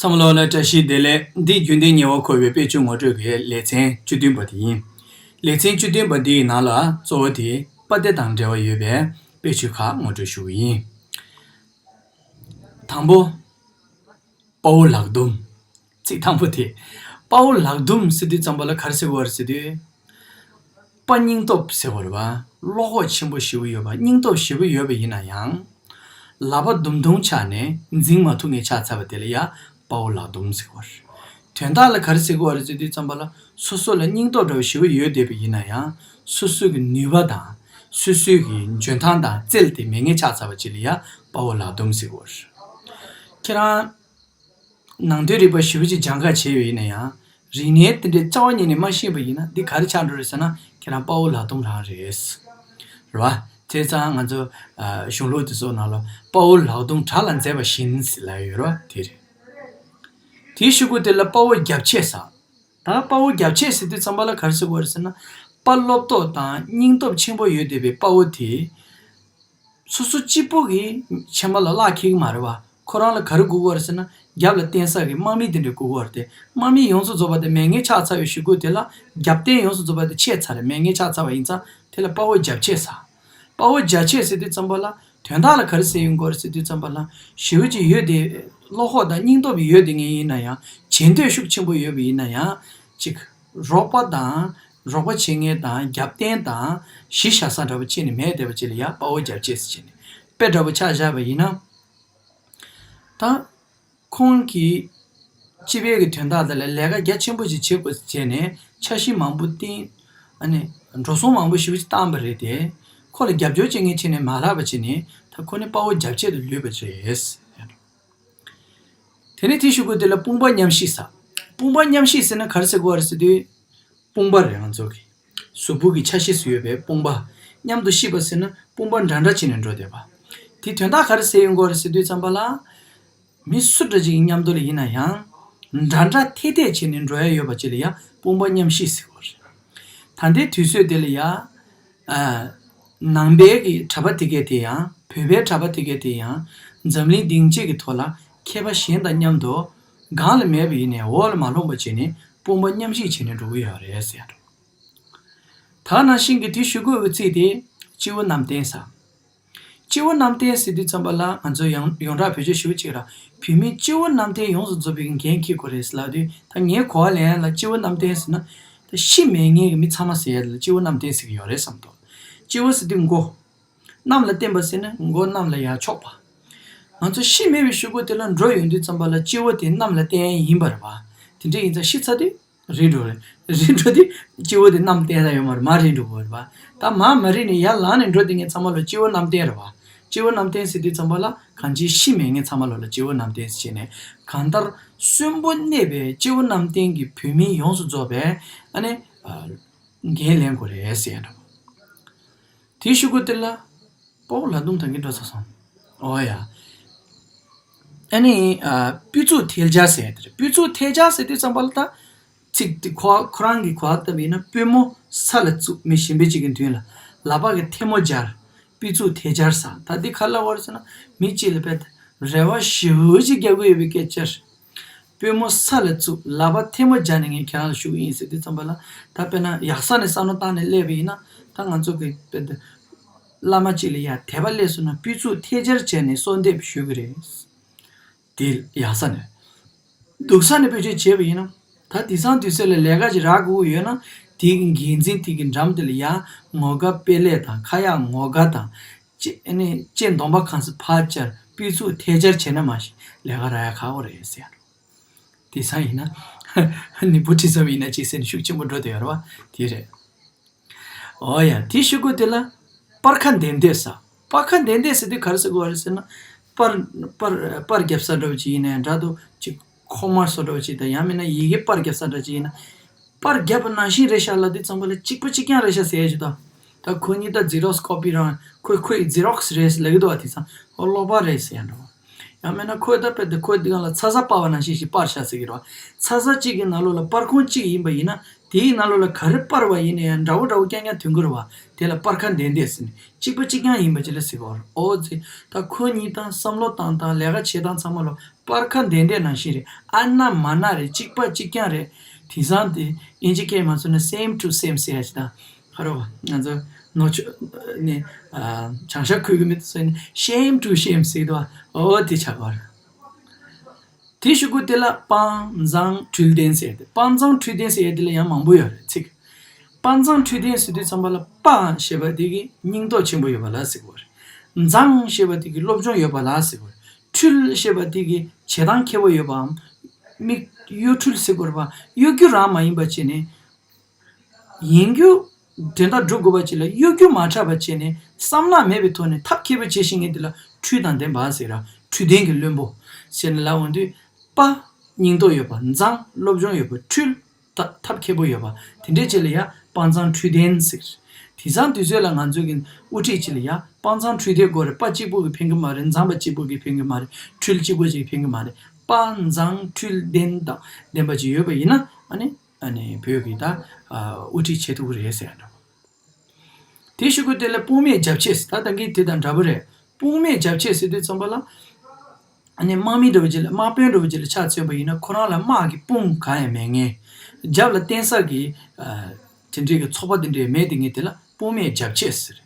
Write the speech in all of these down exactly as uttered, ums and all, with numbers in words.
བསམ་བློ་ལ་བཀྲ་ཤིས་བདེ་ལེགས། འདི་རྒྱུན་ལྡན་ཉེ་བར་མཁོ་བའི་དཔེ་ཆ་ངོ་སྤྲོད་ཀྱི་ལེ་ཚན་བཅུ་བདུན་པ་དེ་ཡིན། ལེ་ཚན་བཅུ་བདུན་པ་འདིའི་ནང་ལ་གཙོ་བོ་དེ་དཔའ་སྡེ་དང་འབྲེལ་བ་ཡོད་པའི་དཔེ་ཆ་ཁག་ངོ་སྤྲོད་ཞུ་གི་ཡིན། དང་པོ། དཔའ་བོ་ལག་རྡུམ། ཚིག་དང་པོ་དེ། དཔའ་བོ་ལག་རྡུམ་ཟེར་དུས་ཙམ་པ་ལ་ག་རེ་ཟེར་དགོས་རེད་ཟེར་དུས། དཔའ་སྙིང་སྟོབས་ཟེར་བ་རེད་བ། བློ་ཁོག་ཆེན་པོ་ཞེ་པོ་ཡོད་པ། སྙིང་སྟོབས་ཞེ་པོ་ཡོད་པ་ཡིན་ན་ཡང་། ལག་པ་རྡུམ་རྡུམ་ཆགས་ནས་འཛིང་མ་ཐུབ་མཁན་ཆགས་ཚར་བ་དེ་ལ་ཡ་དཔའ་བོ་ལག་རྡུམ་ཟེར་བ་རེད། དོན་དག་ལ་ག་རེ་ཟེར་དགོས་རེད་ཟེར་དུས་ཙམ་པ་ལ། སོ་སོ་ལ་སྙིང་སྟོབས་འདྲ་བོ་ཞེ་པོ་ཡོད་བསྡད་པ་ཡིན་ན་ཡང་། སོ་སོ་གི་ནུས་པ་དང་། སོ་སོའི་གི་འཇོན་ཐང་དང་རྩལ་དེ་མེད་མཁན་ཆགས་ཚར་བ་ཅིག་ལ་ཡ་དཔའ་བོ་ལག་རྡུམ་ཟེར་བ་རེད། ཁྱེད་རང་། ནང་དོན་རིག་པ་ཞེ་པོ་ཅིག་སྦྱང་ག་བྱས་ཡོད་ཡིན་ན་ཡང་། རིག་གནས་དེ་འདྲའི་རྩ་བ་ཉིད་ནས་མ་ཤེས་པ་ཡིན་ན་འདི་ག་རེ་ཆགས་འགྲོ་རེད་ཟེར་ན། ཁྱེད་རང་དཔའ་བོ་ལག་རྡུམ་རང་རེད། རེད་བ། བྱས་ཙང་ང་ཚོ་ཨ་གཞུང་ལུགས་དེ་ཚོ་ནང་ལ་དཔའ་བོ་ལག་རྡུམ་དགྲ་ལ་མཛད་པ་བཞིན་ཟེར་ལབ་ཡོད་རེད་བ། དེ་རེད། དེའི་གཞུག་གུ་དེ་ལ་དཔའ་བོ་རྒྱབ་ཆས་ཟེར། ད་དཔའ་བོ་རྒྱབ་ཆས་ཟེར་དུས་ཙམ་པ་ལ་ག་རེ་ཟེར་དགོས་རེད་ཟེར་ན། དཔའ་བློ་སྟོབས་དང་སྙིང་སྟོབས་ཆེན་པོ་ཡོད་བསྡད་པའི་དཔའ་བོ་དེ། སོ་སོ་གཅིག་པོ་གིས་ཆེན་པོ་ལ་གླགས་འཁེལ་གི་མ་རེད་བ། ཁོ་རང་ལ་ག་རེ་དགོས་ཀྱི་ཡོད་རེད་ཟེར་ན། རྒྱབ་ལ་བརྟེན་ས་གི་དམག་མི་དེ་འདྲ་དགོས་ཀྱི་ཡོད་རེད་དེ། དམག་མི་ཡོངས་སུ་རྫོགས་པ་དེ་མེད་མཁན་ཆགས་ཚར་བའི་གཞུག་གུ་དེ་ལ། རྒྱབ་རྟེན་ཡོངས་སུ་རྫོགས་པ་དེ་ཆད་ཚར་རེད། མེད་མཁན་ཆགས་ཚར་བ་ཡིན་ཙང་དེ་ལ་དཔའ་བོ་རྒྱབ་ཆས་ཟེར། དཔའ་བོ་རྒྱབ་ཆས་ཟེར་དུས་ཙམ་པ་ལ། དོན་དག་ལ་ག་རེ་ཟེར་ཡོང་གི་ཡོད་རེད་ཟེར་དུས་ཙམ་པ་ལ། ཞེ་པོ་ཅིག་ཡོད་དེ། བློ་ཁོག་དང་སྙིང་སྟོབས་ཡོད་བསྡད་མཁན་ཡིན་ན་ཡང་། བྱེད་འདོད་ཤུགས་ཆེན་པོ་ཡོད་པ་ཡིན་ན་ཡང་། ཅིག་རོགས་པ་དང་། རོགས་པ་བྱེད་མཁན་དང་རྒྱབ་རྟེན་དང་གཞི་བཞག་ས་འདྲ་པོ་ཅིག་ནི་མེད་བསྡད་པ་ཅིག་ལ་ཡ་དཔའ་བོ་རྒྱབ་ཆས་ཟེར་བྱས་ནས་དཔེ་འདྲ་པོ་ཆ་བཞག་པ་ཡིན་ན། ད་ཁོང་གིས་སྤྱི་པའི་གི་དོན་དག་དེ་ལ་ལས་ཀ་རྒྱ་ཆེན་པོ་ཞིག་བྱེད་དགོས་ཟེར་བྱས་ནས་འཆར་གཞི་མང་པོ་བཏིང་། ཨ་ནི་འགྲོ་སོང་མང་པོ་ཞེ་པོ་ཅིག་བཏང་པ་རེད་དེ། ཁོ་ལ་རྒྱབ་སྐྱོར་བྱེད་མཁན་བྱས་ནས་མ་ལྷག་པ་བྱས་ནས་ད་ཁོ་ནི་དཔའ་བོ་རྒྱབ་ཆས་དུ་ལུས་པ་རེད། དེ་ནས་དེའི་གཞུག་གུ་དེ་ལ་དཔུང་པ་མཉམ་གཤིབ་ཟེར། དཔུང་པ་མཉམ་གཤིབ་ཟེར་ན་ག་རེ་ཟེར་དགོས་རེད་ཟེར་དུས། དཔུང་པ་རེད་ང་ཚོ་གི། གཟུགས་པོ་གི་ཆ་ཤས་སུ་ཡོད་པའི་དཔུང་པ། མཉམ་དུ་གཤིབ་པ་ཟེར་ན་དཔུང་པ་འདྲ་འདྲ་བྱས་ནས་འགྲོ་བསྡད་པ། དེ་དོན་དག་ག་རེ་ཟེར་ཡོང་གི་ཡོད་རེད་ཟེར་དུས་ཙམ་པ་ལ། མི་སུ་འདྲ་ཅིག་གི་མཉམ་དུ་ལ་ཡིན་ན་ཡང་། འདྲ་འདྲ་འཐད་འཐད་བྱས་ནས་འགྲོ་ཡ་ཡོད་པ་ཅིག་ལ་ཡང་དཔུང་པ་མཉམ་གཤིབ་ཟེར་གི་རེད། ད་ལྟའི་དུས་ཚོད་དེ་ལ་ཡ། ཨ། ནང་པའི་གི་གྲྭ་པ་དེ་གས་དེ་ཡང་། བོད་པའི་གྲྭ་པ་དེ་གས་དེ་ཡང་། འཛམ་གླིང་སྡིངས་ཆའི་གི་ཐོག་ལ་མཁས་པ་གཞན་དང་མཉམ་དུ་སྒང་ལ་མེད་པ་ཡིན་ནའི་འོག་ལ་མ་ལྷུང་པ་བྱས་ནས་དཔུང་པ་མཉམ་གཤིབ་བྱས་ནས་འགྲོ་གི་ཡོད་རེད་ཟེར་འགྲོ། ད་ནང་བཞིན་གྱི་དེ་གཞུག་གུ་ཚིག་དེ་སྤྱི་བོ་གནམ་བསྟན་ཟེར། སྤྱི་བོ་གནམ་བསྟན་ཟེར་དུས་ཙམ་པ་ལ་ང་ཚོ་ཡང་ཡོངས་གྲགས་བོད་ཆས་ཞུ་བྱེད་ར། བོད་མིའི་སྤྱི་བོ་གནམ་བསྟན་ཡོངས་སུ་རྫོགས་པའི་འགན་འཁྱེར་དགོས་རེད་ཟེར་ལབ་དུས་ད་ངའི་གོ་བ་ལེན་ཡ་ལ་སྤྱི་བོ་གནམ་བསྟན་ཟེར་ན། ད་ཤི་མེད་མཁན་གྱི་མི་ཚང་མ་ཟེར་ཡ་ལ་སྤྱི་བོ་གནམ་བསྟན་ཟེར་གྱི་ཡོད་རེད་བསམ་འདུག་སྤྱི་བོ་ཟེར་དུས་མགོ། གནམ་ལ་བསྟན་པ་ཟེར་ན་མགོ་གནམ་ལ་ཡར་ཕྱོགས་པ། ང་ཚོ་ཤི་མེད་པའི་གཞུག་གུ་དེ་ལ་འགྲོ་ཡོང་དུས་ཙམ་པ་ལ་སྤྱི་བོ་དེ་གནམ་ལ་བསྟན་ཡ་ཡིན་པ་རེད་བ། དེ་འདྲ་ཡིན་ཙང་ཤི་ཚར་དུས། རིལ་འགྲོ་རེད། རིལ་འགྲོ་དུས་སྤྱི་བོ་དེ་གནམ་བསྟན་ས་ཡོད་མ་རེད། མར་རིལ་འགྲོ་དགོས་རེད་བ། ད་མར་མ་རིལ་ནས་ཡར་ལངས་ནས་འགྲོ་དེ་ངས་ཚང་མ་ལ་སྤྱི་བོ་གནམ་བསྟན་རེད་བ། སྤྱི་བོ་གནམ་བསྟན་ཟེར་དུས་ཙམ་པ་ལ་གང་ཅི་ཤི་མེད་ངས་ཚང་མ་ལ་ལ་སྤྱི་བོ་གནམ་བསྟན་ཟེར་བྱས་ནས་གང་ལྟར་གསོན་པོ་གནས་པའི་སྤྱི་བོ་གནམ་བསྟན་གྱི་བོད་མི་ཡོངས་སུ་རྫོགས་པའི་ཨ་ནི་འགན་ལེན་དགོས་རེད་ཟེར་ཡ་འདྲ་བོ། དེའི་གཞུག་གུ་དེ་ལ། དཔའ་བོ་ལ་རྡུང་ཐང་གི་འགྲོ་ཚར་སོང་། ཨོ་ཡ། ཨ་ནི། ཨ། སྤུས་ཚུགས་ཐལ་སྦྱར་ཟེར་དེ་རེད། སྤུས་ཚུགས་ཐལ་སྦྱར་ཟེར་དུས་ཙམ་པ་ལ་ད། ཚིག་དེ་ཁོ་ཁོ་རང་གི་གོ་བ་ལྟ་བུ་ཡིན་ན་པུས་མོ་ས་ལ་བཙུགས་མི་གཞན་པ་ཅིག་གི་མདུན་ལ་ལག་པ་གི་ཐལ་མོ་སྦྱར། སྤུས་ཚུགས་ཐལ་སྦྱར་ཟེར། ད་འདི་ག་ལ་བར་ཟེར་ན་མི་གཅིག་ལ་དཔེ་རེ་བ་ཞེ་པོ་ཅིག་རྒྱག་གི་ཡོད་པའི་སྐད་ཆ་རེད། པུས་མོ་ས་ལ་བཙུགས་ལག་པ་ཐལ་མོ་སྦྱར་ནས་ངས་ཁྱེད་རང་ལ་ཞུ་གི་ཡིན་ཟེར་དུས་ཙམ་པ་ལ། ད་དཔེར་ན་ཡག་ས་ནས་བསམ་བློ་བཏང་ནས་སླེབས་པ་ཡིན་ན་ད་ང་ཚོ་གི་དཔེ་དེ། བླ་མ་གཅིག་ལ་ཡ་དད་པ་སླེབས་སོང་ན་སྤུས་ཚུགས་ཐལ་སྦྱར་བྱས་ནས་གསོལ་འདེབས་ཞུ་གི་རེད། དེ་ཡག་ས་ནས། སྡུག་ས་ནས་བེད་སྤྱོད་བྱས་པ་ཡིན་ན། ད་དེང་སང་དུས་ཚོད་ལ་ལས་ཀ་ཅིག་རག་དགོས་ཀྱི་ཡོད་ན་དེའི་གི་འགན་འཛིན་དེ་གི་འགྲམ་དེ་ལ་ཡ་ངོ་དགའ་དཔེ་ལེགས་དང་ཁ་ཡག་ངོ་དགའ་དང་། ཅེ་ཨ་ནི་ཅེ་འདོམ་པ་གང་ས་ཕར་བཅར་སྤུས་ཚུགས་ཐལ་སྦྱར་བྱས་ན་མ་གཞི་ལས་ཀ་རག་ཡ་ཁག་པོ་རེད་ཟེར། དེང་སང་ཡིན་ན། ནི་བུ་ཁྲིད་ཙམ་ཡིན་ན་ཅིག་ཟེར་ནས་ཤུགས་ཆེན་པོ་འགྲོ་བསྡད་ཡོད་རེད་བ། དེ་རེད། ཨོ་ཡ་དེའི་གཞུག་གུ་དེ་ལ། སྤར་ཁ་འདེད་འདེད་ཟེར། སྤར་ཁ་འདེད་འདེད་ཟེར་དུས་ག་རེ་ཟེར་དགོས་རེད་ཟེར་ན། སྤར་སྤར་སྤར་རྒྱབ་ས་འདྲ་བོ་ཅིག་ཡིན་ནའི་འདྲ་འདུག་ཅིག་ཁོག་དམར་བཟོ་འདྲ་བོ་ཅིག་དང་ཡང་མིན་ན་ཡི་གེ་སྤར་རྒྱབ་ས་འདྲ་ཅིག་ཡིན་ན། སྤར་རྒྱབ་པ་ནང་བཞིན་རེད་ཤག་ལབ་དུས་ཙམ་པ་ལ་གཅིག་པ་གཅིག་རྐྱང་རེད་ཤག་ཟེར་ཡ་ཅིག་དང་། ད་ཁོ་གཉིས་ད་ཛི་རོག་སི་ཀོ་པི་རང་ཁོ་ཁོའི་ཛི་རོག་སི་རེད་ཟེར་ལབ་ཀྱི་འདུག་བ། དེང་སང་ཨོ་ཀློག་པ་རེད་ཟེར་ཡ་འདྲ་བོ། ཡང་མིན་ན་ཁོས་ད་དཔེ་དེ་ཁོའི་སྒང་ལ་ཚ་ཚ་སྤར་བ་ནང་བཞིན་ཞིག་སྤར་ཤག་ཟེར་གྱི་རེད་བ། ཚ་ཚ་གཅིག་གི་ནང་ལོགས་ལ་སྤར་ཁུང་གཅིག་ཡིན་པ་ཡིན་ན་ དེའི་ནང་ལོགས་ལ་ག་རེ་སྤར་བ་ཡིན་ན་ཡང་འདྲ་བོ་འདྲ་བོ་རྐྱང་རྐྱང་ཐོན་གྱི་རེད་བ། དེ་ལ་སྤར་ཁ་ལྡན་ལྡན་ཟེར་ནས་གཅིག་པ་གཅིག་རྐྱང་ཡིན་པ་ཅིག་ལ་ཟེར་གྱི་ཡོད་རེད། འོ་ཙི། ད་ཁོ་གཉིས་དང་བསམ་བློ་བཏང་སྟངས་ལས་ཀ་བྱེད་སྟངས་ཚང་མ་ལོ་སྤར་ཁ་ལྡན་ལྡན་ནང་བཞིན་རེད། ཨ་ན་མ་ན་རེད། གཅིག་པ་གཅིག་རྐྱང་རེད། དེང་སང་དེ་ཨིན་ཇི་སྐད་མ་སོང་ན་same to same ཟེར་ཡ་ཞིག་དང་། ཁ་རོག་ང་ཚོ་ནོ་ཆོ་ནས་བྱང་ཤ་ཁུལ་གྱི་མི་ཚོ་ནས་shame to shame ཟེར་དུས། འོ་དེ་ཆགས་པ་རེད། དེའི་གཞུག་གུ་དེ་ལ་དཔའ་མཛངས་འཁྲུལ་ལྡན་ཟེར་ཏེ། དཔའ་མཛངས་འཁྲུལ་ལྡན་ཟེར་ཡ་དེ་ལ་ཡང་མང་པོ་ཡོད་རེད་ཚིག་དཔའ་མཛངས་འཁྲུལ་ལྡན་ཟེར་དུས་ཙམ་པ་ལ་དཔའ་ཞེས་པ་དེ་གི་སྙིང་སྟོབས་ཆེན་པོ་ཡོད་པ་ལ་ཟེར་གོ་རེད། མཛངས་ཞེས་པ་དེ་གི་སློབ་སྦྱོང་ཡོད་པ་ལ་ཟེར་གོ་རེད། འཁྲུལ་ཞེས་པ་དེ་གི་བྱེད་སྟངས་མཁས་པོ་ཡོད་པའམ། མིག་གཡོ་འཁྲུལ་ཟེར་གོ་རེད་པ། གཡོ་སྒྱུ་རང་མ་ཡིན་པ་བྱས་ནས། ཡིན་རྒྱུ་དོན་དག་སྒྲུབ་དགོས་པ་ཅིག་ལ་གཡོ་སྒྱུ་མ་འཁྲབ་པ་བྱས་ནས་བསམ་ནག་མེད་པའི་ཐོག་ནས་ཐབས་མཁས་པོ་བྱེད་ཤེས་མཁན་དེ་ལ་འཁྲུལ་དང་ལྡན་པ་ཟེར་ར། འཁྲུལ་ལྡན་གྱི་བློན་པོ་ཟེར་ནས་ལབ་འོང་དུས། དཔའ། སྙིང་སྟོབས་ཡོད་པ། མཛངས། སློབ་སྦྱོང་ཡོད་པ། འཁྲུལ། ཐ་ཐབས་མཁས་པོ་ཡོད་པ། དེ་འདྲས་ཅིག་ལ་ཡ་དཔའ་མཛངས་འཁྲུལ་ལྡན་ཟེར། དེང་སང་དུས་ཚོད་ལ་ང་ཚོ་གི་དབུ་ཁྲིད་ཅིག་ལ་ཡ་དཔའ་མཛངས་འཁྲུལ་ལྡན་དགོས་རེད། དཔའ་གཅིག་པུ་གིས་ཕན་གི་མ་རེད། མཛངས་པ་གཅིག་པུ་གིས་ཕན་གི་མ་རེད། འཁྲུལ་གཅིག་པུ་གིས་ཕན་གི་མ་རེད། དཔའ་མཛངས་འཁྲུལ་ལྡན་དང་ལྡན་པ་ཅིག་ཡོད་པ་ཡིན་ན་ཨ་ནི། ཨ་ནི་བོད་ཀྱི་ད་ཨ་དབུ་ཁྲིད་བྱེད་ཐུབ་ཀྱི་རེད་ཟེར་ཡ་འདྲ། དེའི་གཞུག་གུ་དེ་ལ་དཔུང་མེད་རྒྱབ་ཆས། ད་ད་གིན་དེ་དང་འདྲ་པོ་རེད། དཔུང་མེད་རྒྱབ་ཆས་ཟེར་དུས་ཙམ་པ་ལ། ཨ་ནི་དམག་མི་འདྲ་བོ་ཅིག་ལ་དམག་དཔོན་འདྲ་བོ་ཅིག་ལ་ཆ་མཚོན་པ་ཡིན་ན་ཁོ་རང་ལ་དམག་གི་དཔུང་གང་ཡང་མེད་མཁན། རྒྱབ་ལ་བརྟེན་ས་གི་ཨ་དེ་འདྲའི་གི་ཚོགས་པ་དེ་འདྲའི་མེད་དེ་ངས་དེ་ལ་དཔུང་མེད་རྒྱབ་ཆས་ཟེར།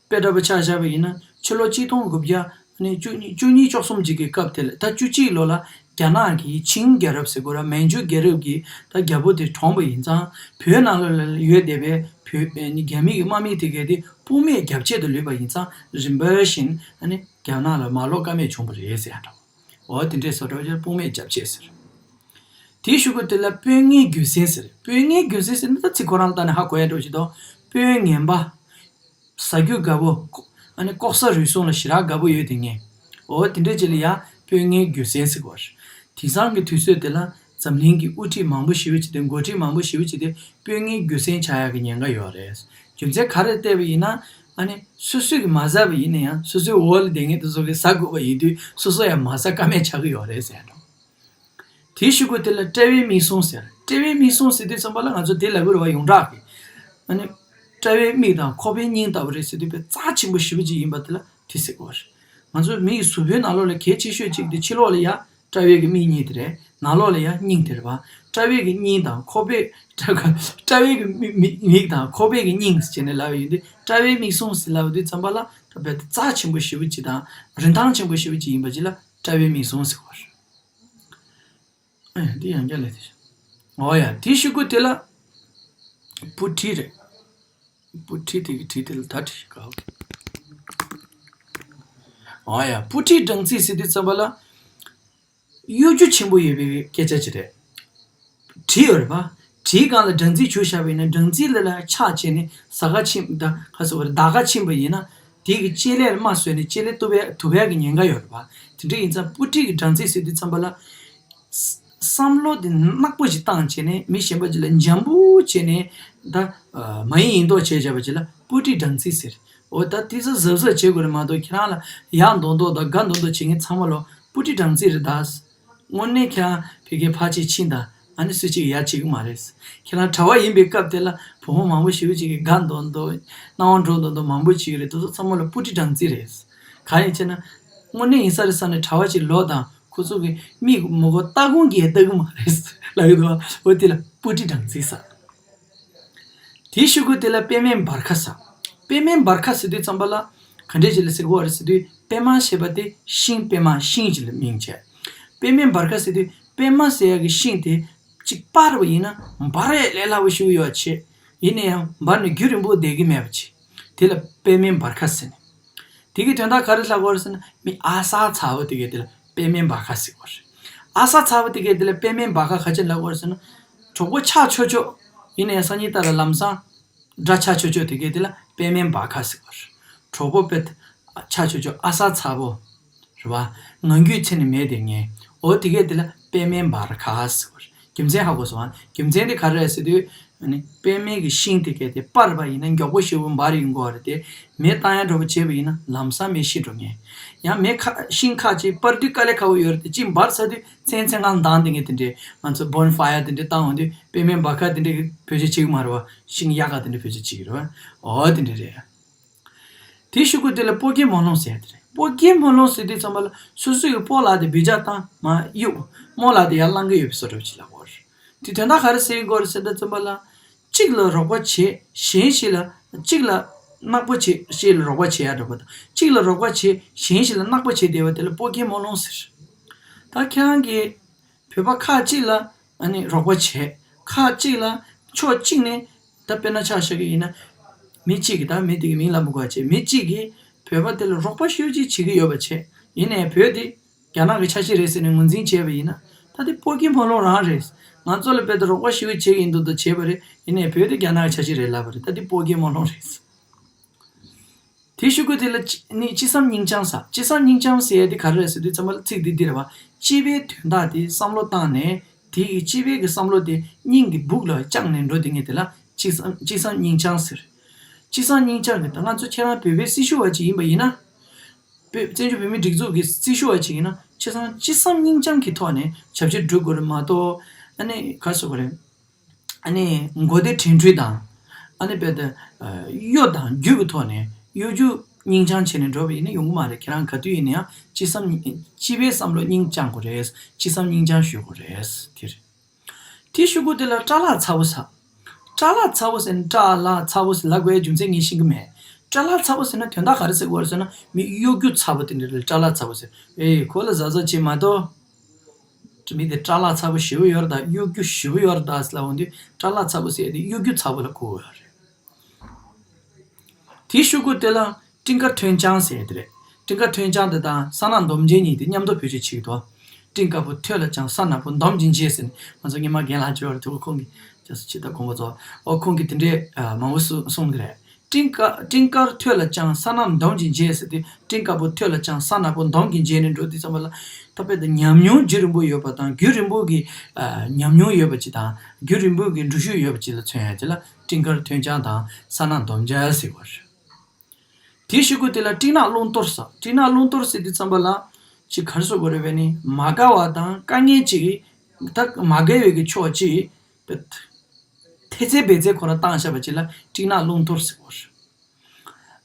དཔེ་འདྲ་པོ་ཆ་བཞག་པ་ཡིན་ན་ཕྱི་ལོ་གཅིག་སྟོང་དགུ་བརྒྱ་ནས་བཅུ་གཉིས་བཅུ་གཉིས་བཅུ་གསུམ་ཅིག་གི་སྐབས་དེ་ལ། ད་བཅུ་གཅིག་ལོ་ལ་རྒྱ་ནག་གིས་ཆིང་རྒྱལ་རབས་ཟེར་དགོས་ར། མན་ཇུ་རྒྱལ་རབས་ཀྱིས་ད་རྒྱལ་པོ་དེ་གྲོངས་པ་ཡིན་ཙང་། བོད་ནང་ལ་ཡོད་བསྡད་པའི་བོད་རྒྱ་མི་གི་དམག་མི་དེ་གས་དེ་དཔུང་མེད་རྒྱབ་ཆས་དུ་ལུས་པ་ཡིན་ཙང་རིམ་པ་བཞིན་ཨ་ནི་རྒྱ་ནག་ལ་མ་ལོག་ཀ་མེད་བྱུང་བ་རེད་ཟེར་ཡ་འདྲ། འོ་དེ་འདྲས་བཟོ་འདྲ་བོ་ཅིག་དཔུང་མེད་རྒྱབ་ཆས་ཟེར། དེའི་གཞུག་གུ་དེ་ལ་དཔོན་ངན་རྒྱུ་མཚན་ཟེར། དཔོན་ངན་རྒྱུ་མཚན་ཟེར་ན་ད་ཚིག་ཁོ་རང་ལྟ་ནས་ཧ་གོ་ཡ་འདྲ་བོ་ཞིག་འདུག་དཔོན་ངན་པ། ཟ་རྒྱུ་དགའ་པོ། ཨ་ནི་ལྐོག་ཟ་རུལ་སུངས་ལ་ཞེ་དྲག་དགའ་པོ་ཡོད་དེ་ངན། འོ་དེ་འདྲ་ཅིག་ལ་ཡ་དཔོན་ངན་རྒྱུ་མཚན་ཟེར་གོ། དེང་སང་གི་དུས་ཚོད་དེ་ལ་འཛམ་གླིང་གི་དབུ་ཁྲིད་མང་པོ་ཞེ་པོ་ཅིག་དེ། འགོ་ཁྲིད་མང་པོ་ཞེ་པོ་ཅིག་དེ་དཔོན་ངན་རྒྱུ་མཚན་ཆགས་ཡག་གི་ཉེན་ཁ་ཡོད་རེད། རྒྱུ་མཚན་ག་རེ་བལྟས་པ་ཡིན་ན། ཨ་ནི་སོ་སོས་ཀྱི་མ་ཟ་བ་ཡིན་ན་ཡང་སོ་སོའི་འོག་ལ་བསྡད་མཁན་དེ་ཚོ་གིས་ཟ་དགོས་པ་ཡིན་དུས་སོ་སོ་ཡང་མ་ཟ་ཀ་མེད་ཆགས་ཀྱི་ཡོད་རེད་ཟེར་འགྲོ། དེའི་གཞུག་གུ་དེ་ལ་དཔྲལ་བའི་མིག་ཟུང་ཟེར། དཔྲལ་བའི་མིག་ཟུང་ཟེར་དུས་ཙམ་པ་ལ་ང་ཚོ་དེ་ལབ་ཀྱི་རེད་བ། ཡོངས་གྲགས་ཀྱི། ཨ་ནི། དཔྲལ་བའི་མིག་དང་ཁོག་པའི་སྙིང་ལྟ་བུ་རེད་ཟེར་དུས་དཔེ་རྩ་ཆེན་པོ་ཞེ་པོ་ཅིག་ཡིན་པ་དེ་ལ་དེ་ཟེར་གྱི་ཡོད་རེད། ང་ཚོ་མི་ཡི་གཟུགས་པོའི་ནང་ལོགས་ལ་གལ་ཆེ་ཤོས་གཅིག་དེ་ཕྱི་ལོགས་ལ་ཡ་དཔྲལ་བའི་གི་མིག་གཉིས་དེ་རེད། ནང་ལོགས་ལ་ཡ་སྙིང་དེ་རེད་བ། དཔྲལ་བའི་གི་སྙིང་དང་ཁོག་པའི། དཔྲལ་བའི་གི་མིག་མིག་མིག་དང་ཁོག་པའི་གི་སྙིང་ཟེར་ནས་ལབ་པ་ཡིན་དུས་དཔྲལ་བའི་མིག་ཟུང་ཟེར་ལབ་དུས་ཙམ་པ་ལ་ད་དཔེ་རྩ་ཆེན་པོ་ཞེ་པོ་ཅིག་དང་རིན་ཐང་ཆེན་པོ་ཞེ་པོ་ཅིག་ཡིན་པ་ཅིག་ལ་དཔྲལ་བའི་མིག་ཟུང་ཟེར་གྱི་ཡོད་རེད། ཨེ། འདི་ཡང་བསྐྱར་ལས་དེ། འོ་ཡ། དེའི་གཞུག་གུ་དེ་ལ་སྤུ་གྲི་རེད། སྤུ་གྲི་དེ་གི་གྲི་དེ་ལ་ད་གྲི་ག་འོ་ཡ། སྤུ་གྲིའི་སྦྲང་རྩི་ཟེར་དུས་ཙམ་པ་ལ་གཡོ་སྒྱུ་ཆེན་པོ་ཡོད་པའི་སྐད་ཆ་ཅིག་རེད། གྲི་ཡོད་རེད་པ། གྲིའི་སྒང་ལ་སྦྲང་རྩི་བྱུགས་བཞག་པ་ཡིན་ན་སྦྲང་རྩི་ལ་ལ་ཆགས་བྱས་ནས་ཟ་ཁ་ཕྱིན་ད་ག་ཟེར་བ་རེད། ཟླ་ཁ་ཕྱིན་པ་ཡིན་ན་དེ་གི་ལྕེ་ལེ་ལ་རྨ་བཟོས་ནས་ལྕེ་ལེ་གཏུབ་པའི་གཏུབ་པའི་གི་ཉེན་ཁ་ཡོད་རེད་པ། དེ་འདྲ་ཡིན་ཙང་སྤུ་གྲི་གི་སྦྲང་རྩི་ཟེར་དུས་ཙམ་པ་ལ། བསམ་བློ་དེ་ནག་པོ་ཞིག་བཏང་བྱས་ནས་མི་གཞན་པ་ཅིག་ལ་འཇམ་པོ་བྱས་ནས་ད་མ་ཡིན་ཡིན་མདོག་བྱས་བྱས་པ་ཅིག་ལ་སྤུ་གྲི་སྦྲང་རྩི་ཟེར། འོ་ད་དེ་ཚོ་གཟབ་གཟབ་བྱེད་དགོས་རེད་མ་གཏོགས་ཁྱེད་རང་ལ་ཡག་མདོག་མདོག་དང་དགའ་མདོག་མདོག་བྱེད་མཁན་ཚང་མ་ལོ་སྤུ་གྲི་སྦྲང་རྩི་རེད་ད། དངོས་གནས་ཁྱེད་རང་ཕ་གིར་ཕར་ཅིག་ཕྱིན་དང་ཨ་ནི་སུ་གཅིག་ཡ་བྱེད་ཀྱི་མ་རེད། ཁྱེད་རང་གྲྭ་བ་ཡིན་པའི་སྐབས་དེ་ལ་བུ་མོ་མང་པོ་ཞེ་པོ་ཅིག་གིས་དགའ་མདོག་མདོག་སྣང་བ་འགྲོ་མདོག་མདོག་མང་པོ་ཅིག་རེད། དེ་ཚོ་ཚང་མ་ལ་སྤུ་གྲི་སྦྲང་རྩི་རེད། གང་ཡིན་ཅེ་ན། དངོས་གནས་ཡིན་ས་རེད་བསམ་ནས་གྲྭ་བ་ཅིག་ལོག་དང་ཁོ་ཚོ་གི་མིག་མོ་གོ་ལྟ་དགོངས་ཀྱིས་ལྟ་གི་མ་རེད་ལབ་ཡོད་དོ། འོ་དེ་ལ་སྤུ་གྲི་སྦྲང་རྩི་ཟེར། དེའི་གཞུག་གུ་དེ་ལ་པདྨའི་འབར་ཁ་ཟེར། པདྨའི་འབར་ཁ་ཟེར་དུས་ཙམ་པ་ལ་ག་འདྲས་ཅིག་ལ་ཟེར་གི་ཡོད་རེད་ཟེར་དུས་པདྨ་ཞེས་པ་དེ་ཤིང་པདྨ་ཤིང་ཅིག་ལ་མིང་བྱས། པདྨའི་འབར་ཁ་ཟེར་དུས་པདྨ་ཟེར་ཡ་གི་ཤིང་དེ་གཅིག་སྤར་བ་ཡིན་ན་འབར་ཡ་ལས་སླ་པོ་ཞིག་ཡོད་ཆེ། ཡིན་ན་ཡང་འབར་ནས་རྒྱུན་རིང་པོ་བསྡད་ཀྱི་མེད་པ་ཅིག་དེ་ལ་པདྨའི་འབར་ཁ་ཟེར་ནས། དེ་གི་དོན་དག་ག་རེ་ལབ་དགོས་རེད་ཟེར་ན་མི་ཨ་གསར་ཚ་བོ་དེ་གས་དེ་ལ་པདྨའི་འབར་ཁ་ཟེར་གོ་རེད། ཨ་གསར་ཚ་བོ་དེ་གས་དེ་ལ་པདྨའི་འབར་ཁ་ག་ཅི་ལབ་དགོས་རེད་ཟེར་ན། གྲོགས་པོ་ཆགས་ཆོག་ཆོག་ཡིན་ན་ཡང་སང་ཉིན་ལྟར་ལ་ལམ་སང་དགྲ་ཆགས་ཆོག་ཆོག་དེ་གས་དེ་ལ་པདྨའི་འབར་ཁ་ཟེར་གོ་རེད། གྲོགས་པོ་དཔེ་ཆགས་ཆོག་ཆོག་ཨ་གསར་ཚ་བོ་རེད་བ། ངང་རྒྱུད་ཚེ་ནི་མེད་དེ་ངན། འོ་དེ་གས་དེ་ལ་པདྨའི་འབར་ཁ་ཟེར་གོ་རེད། རྒྱུ་མཚན་ཧ་གོ་སོང་ཨ། རྒྱུ་མཚན་དེ་ག་རེ་རེད་ཟེར་དུས། ཨ་ནི་པད་མའི་གི་ཤིང་དེ་གས་དེ་སྤར་བ་ཡིན་ན་མགྱོགས་པོ་ཞེ་པོ་འབར་ཡོང་གི་ཡོད་རེད་དེ། མེ་བཏང་ཡ་འདྲ་པོ་བྱས་པ་ཡིན་ན་ལམ་སང་མེ་ཤི་འགྲོ་ངེས། ཡང་མེ་ཁ་ཤིང་ཁ་ཅིག་སྤར་དུས་དཀའ་ལས་ཁག་པོ་ཡོད་རེད་དེ། ཅིག་འབར་ཚར་དུས་མཚན་མཚན་གང་མདངས་དེ་ངས་དེ་འདྲས་ང་ཚོ་བོན་ཕ་ཡར་དེ་འདྲས་བཏང་འོང་དུས་པད་མའི་འབར་ཁ་དེ་འདྲས་བེད་སྤྱོད་བྱེད་ཀྱི་མ་རེད་བ། ཤིང་གཡག་ཁ་དེ་འདྲས་བེད་སྤྱོད་བྱེད་ཀྱི་རེད་བ། འོ་དེ་འདྲས་རེད། དེའི་གཞུག་གུ་དེ་ལ་སྤོ་སྐྱེས་སྨོན་ལམ་ཟེར་ཡ་དེ་རེད། སྤོ་སྐྱེས་སྨོན་ལམ་ཟེར་དུས་ཙམ་པ་ལ་སོ་སོ་ཡི་སྤོ་ལགས་དེ་འབུད་རྒྱག་བཏང་མ་གཡུག་རྨོ་ལགས་དེ་ཡར་བླང་གི་ཡོད་པའི་བཟོ་འདྲ་ཅིག་ལབ་དགོས་རེད། དེ་དོན་དག་ག་རེ་ཟེར་གྱི་ཡོད་རེད་ཟེར་དུས་ཙམ་པ་ལ། གཅིག་ལ་རོགས་པ་བྱེད་གཞན་ཞིག་ལ། གཅིག་ལ་བརྣག་པ་བྱེད་ཞིག་ལ་རོགས་པ་བྱེད་ཡ་འདྲ་པོ་དང་། གཅིག་ལ་རོགས་པ་བྱེད་གཞན་ཞིག་ལ་བརྣག་པ་བྱེད་བསྡད་པ་དེ་ལ་སྤོ་སྐྱེས་སྨོན་ལམ་ཟེར། ད་ཁྱེད་རང་གིས་བོད་པ་ཁག་ཅིག་ལ་ཨ་ནི་རོགས་པ་བྱས། ཁག་ཅིག་ལ་ཕྱོགས་གཅིག་ནས་ད་དཔེར་ན་ཆ་བཞག་གི་ཡིན་ན། མི་གཅིག་གིས་ད་མི་དེ་གི་མིང་ལ་མི་དགོས་པ་བྱས། མི་གཅིག་གིས་བོད་པ་དེ་ལ་རོགས་པ་ཞེ་པོ་ཅིག་བྱེད་ཀྱི་ཡོད་པ་བྱས། ཡིན་ནའི་བོད་དེ་རྒྱ་ནག་གི་ཆ་ཤས་རེད་ཟེར་ནས་ངོས་འཛིན་བྱས་པ་ཡིན་ན། ད་དེ་སྤོ་སྐྱེས་སྨོན་ལམ་རང་རེད། ང་ཚོ་ལ་དཔེ་ད་རོགས་པ་ཞེ་པོ་བྱེད་ཀྱི་ཡིན་འདུག་ད་བྱས་པ་རེད། ཡིན་ནའི་བོད་དེ་རྒྱ་ནག་གི་ཆ་ཤས་རེད་ལབ་པ་རེད། ད་དེ་སྤོ་སྐྱེས་སྨོན་ལམ་རེད། དེའི་གཞུག་གུ་དེ་ལ་ཅི་ནི་ཅི་བསམ་སྙིང་བཅངས་ཟེར། ཅི་བསམ་སྙིང་བཅངས་ཟེར་ཡ་དེ་ག་རེ་རེད་ཟེར་དུས་ཙམ་པ་ལ་ཚིག་འདི་འདི་རེད་བ། སྤྱི་པའི་དོན་དག་དེ་བསམ་བློ་བཏང་ནས། དེ་ཡི་སྤྱི་པའི་གི་བསམ་བློ་དེ་སྙིང་གི་སྦུག་ལ་བཅངས་ནས་འགྲོ། དེ་ངས་དེ་ལ་ཅི་བསམ་ཅི་བསམ་སྙིང་བཅངས་ཟེར། ཅི་བསམ་སྙིང་བཅངས་གི་ད་ང་ཚོ་ཁྱེད་རང་བོད་པའི་སྲི་ཞུ་བ་ཅིག་ཡིན་པ་ཡིན་ན། བོད་བཙན་བྱོལ་བོད་མིའི་སྒྲིག་འཛུགས་ཀྱི་སྲི་ཞུ་བ་ཅིག་ཡིན་ན་ཆ་ཚང་ཅི་བསམ་སྙིང་བཅངས་ཀྱི་ཐོག་ནས་བྱ་བྱེད་སྒྲུབ་དགོས་རེད་མ་གཏོགས། ཨ་ནི་ག་རེ་ཟེར་དགོས་རེད། ཨ་ནི་མགོ་བདེ་དྲན་འཕྲུལ་དང་། ཨ་ནི་དཔེ་དེ། གཡོ་དང་རྒྱུ་གི་ཐོག་ནས་གཡོ་སྒྱུ་སྙིང་བཅངས་བྱས་ནས་འགྲོ་བ་ཡིན་ན་ཡོང་གི་མ་རེད། ཁྱེད་རང་ག་དུས་ཡིན་ན་ཡང་སྤྱི་བསམ་སྤྱི་པའི་བསམ་བློ་སྙིང་བཅངས་དགོས་རེད། སྤྱི་བསམ་སྙིང་བཅངས་ཞུ་དགོས་རེད། དེ་རེད། དེའི་གཞུག་གུ་དེ་ལ་སྐྲ་ལག་ཚ་པོ་ཟེར། སྐྲ་ལག་ཚ་པོ་ཟེར་ན་སྐྲ་ལག་ཚ་པོ་ཟེར་ལབ་དགོས་ཡའི་རྒྱུ་མཚན་ངས་ཤེས་ཀྱི་མེད། སྐྲ་ལག་ཚ་པོ་ཟེར་ན་དོན་དག་ག་རེ་ཟེར་དགོས་རེད་ཟེར་ན། མི་གཡོ་སྒྱུ་ཚ་པོ་དེ་འདྲ་ལ་སྐྲ་ལག་ཚ་པོ་ཟེར། ཨེ་ཁོ་ལ་གཟབ་གཟབ་བྱེད་མ་གཏོགས། མི་དེ་སྐྲ་ལག་ཚ་པོ་ཞེ་པོ་ཡོད་རེད་ད། གཡོ་སྒྱུ་ཞེ་པོ་ཡོད་རེད་ད་ཟེར་ལབ་འོང་དུས་སྐྲ་ལག་ཚ་པོ་ཟེར་དེ་གཡོ་སྒྱུ་ཚ་པོ་ལ་གོ་དགོས་ཡོད་རེད། དེའི་གཞུག་གུ་དེ་ལ་སྤྲིན་དཀར་ཐོན་ལྕང་ཟེར་དེ་རེད། སྤྲིན་དཀར་ཐོན་ལྕང་དེ་དང་ས་ནག་འདོམ་ཅན་གཉིས་དེ་མཉམ་དུ་བེད་སྤྱོད་བྱེད་ཀྱི་འདུག་སྤྲིན་དཀར་པོ་ཐོད་ལ་ལྕང་ས་ནག་པོ་འདོམ་གྱིན་བྱེད་ཟེར་ནས་ང་ཚོ་སྔོན་མ་རྒན་ལགས་བརྗོད་པ་རེད་དེ། ཁོང་གིས་ཅེས་སུ་ཆེ་ད་དགོངས་པ་རྫོགས། ཨོ་ཁོང་གིས་དེ་འདྲའི་མང་པོ་གསུ་གསུངས་ཀྱི་རེད། སྤྲིན་དཀར་སྤྲིན་དཀར་ཐོད་ལ་ལྕང་ས་ནག་འདོམ་གྱིན་བྱེད་ཟེར་དུས་སྤྲིན་དཀར་པོ་ཐོད་ལ་ལྕང་ས་ནག་པོ་འདོམ་གྱིན་བྱེད་ནས་འགྲོ་དུས་ཙམ་པ་ལ། ད་དཔེ་དེ་ཉམས་མྱོང་རྒྱུན་རིང་པོ་ཡོད་པ་དང་རྒྱུན་རིང་པོ་གི་ཨ་ཉམས་མྱོང་ཡོད་པ་ཅིག་དང་རྒྱུན་རིང་པོ་གི་འགྲུལ་བཞུད་ཡོད་པ་ཅིག་ལ་མཚོན་ཡ་ཅིག་ལ་སྤྲིན་དཀར་ཐོད་ལྕང་དང་ས་ནག་འདོམ་ལྕང་ཟེར་བ་རེད། དེའི་གཞུག་གུ་དེ་ལ་སྤྲིན་ནག་རླུང་གཏོར་ཟེར། སྤྲིན་ནག་རླུང་གཏོར་ཟེར་དུས་ཙམ་པ་ལ་ཅིག་ག་རེ་ཟེར་དགོས་རེད་པས་ནི། མ་དགའ་བ་དང་དཀའ་ངལ་ཅིག་ད་མ་དགའ་བའི་གི་ཕྱོགས་ཅིག་ཐེ་ཚེ་བེ་ཚེ་ཁོ་ན་བཏང་བཞག་པ་ཅིག་ལ་སྤྲིན་ནག་རླུང་གཏོར་ཟེར་བ་རེད།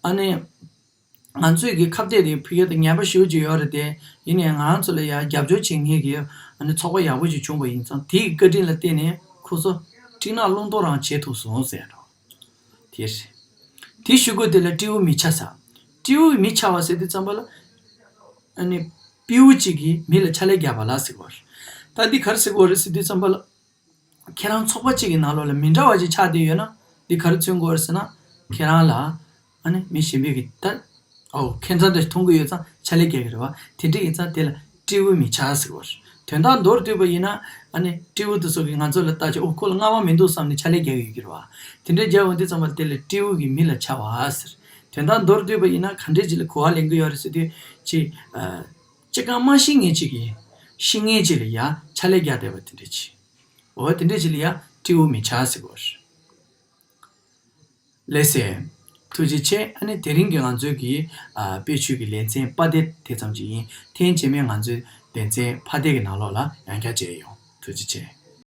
ཨ་ནི། ང་ཚོས་ཀྱི་ཁ་གཏད་དེ་ཕ་གི་དང་ཉམས་པ་ཞེ་པོ་ཅིག་ཡོད་རེད་དེ། ཡིན་ནའི་ང་རང་ཚོ་ལ་ཡང་རྒྱབ་སྐྱོར་བྱེད་མཁན་གྱི་ཨ་ནི་ཚོགས་པ་ཡག་པོ་ཅིག་བྱུང་བ་ཡིན་ཙང་དེའི་བཀའ་དྲིན་ལ་བརྟེན་ནས་ཁོ་ཚོ་སྤྲིན་ནག་རླུང་གཏོར་རང་བྱེད་ཐུབ་སོང་ཟེར་འགྲོ། དེ་རེད། དེའི་གཞུག་གུ་དེ་ལ་སྤྲེའུ་མི་ཆ་ཟེར། སྤྲེའུ་མི་ཆ་བ་ཟེར་དུས་ཙམ་པ་ལ། ཨ་ནི། སྤྲེའུ་གཅིག་གིས་མི་ལ་ཕྱག་ལས་བརྒྱབ་པ་ལ་ཟེར་བ་རེད། ད་འདི་ག་རེ་ཟེར་དགོས་རེད་ཟེར་དུས་ཙམ་པ་ལ། ཁྱེད་རང་ཚོགས་པ་གཅིག་གི་ནང་ལོགས་ལ་མི་འདྲ་བ་ཅིག་ཆགས་བསྡད་ཡོད་ན། འདི་ག་རེ་མཚོན་གྱི་ཡོད་རེད་ཟེར་ན། ཁྱེད་རང་ལ་ཨ་ནི་མི་གཞན་པས་ཀྱི་ད། ཨོ་ཁྱད་མཚར་འདྲ་ཞིག་མཐོང་གི་ཡོད་ཙང་ཕྱག་ལས་རྒྱག་གི་རེད་བ། དེ་འདྲ་ཡིན་ཙང་དེ་ལ་སྤྲེའུ་མི་ཆགས་ཟེར་གྱི་ཡོད་རེད། དོན་དག་མདོར་བསྡུས་པ་ཡིན་ན། ཨ་ནི་སྤྲེའུ་དེ་ཚོ་གིས་ང་ཚོ་ལ་བལྟས་བྱས་ཨོ་ཁོ་ལ་རྔ་བ་མི་འདུག་བསམ་ནས་ཕྱག་ལས་རྒྱག་གི་ཡོད་ཀྱི་རེད་བ། དེ་འདྲ་རྒྱག་འོང་དུས་ཙམ་པ་དེ་ལ་སྤྲེའུ་གིས་མི་ལ་ཆ་བ་ཟེར། དོན་དག་མདོར་བསྡུས་པ་ཡིན་ན་ག་འདྲས་ཅིག་ལ་གོ་བ་ལེན་གྱི་ཡོད་རེད་ཟེར་དུས་ཅིག་ཨ། ཅི་གང་མ་ཤེས་མཁན་ཅིག་གིས་ཤེས་མཁན་ཅིག་ལ་ཡ་ཕྱག་ལས་རྒྱག་བསྡད་པ་དེ་འདྲ་ཅིག་འོ་དེ་འདྲ་ཅིག་ལ་ཡ་སྤྲེའུ་མི་ཆགས་ཟེར་གྱི་ཡོད་རེད། ལགས་སེ། ཐུགས་རྗེ་ཆེ། ཨ་ནི་དེ་རིང་གི་ང་ཚོའི་གི་ཨ་དཔེ་ཆོས་ཀྱི་ལེ་ཚན་པར་དེབ་དེ་ཙམ་ཅིག་ཡིན། ཐེངས་རྗེས་མའི་ང་ཚོའི་ལེ་ཚན་པར་དེབ་ཀྱི་ནང་ལོགས་ལ་ཡང་བསྐྱར་མཇལ་ཡོང་། ཐུགས་རྗེ་ཆེ།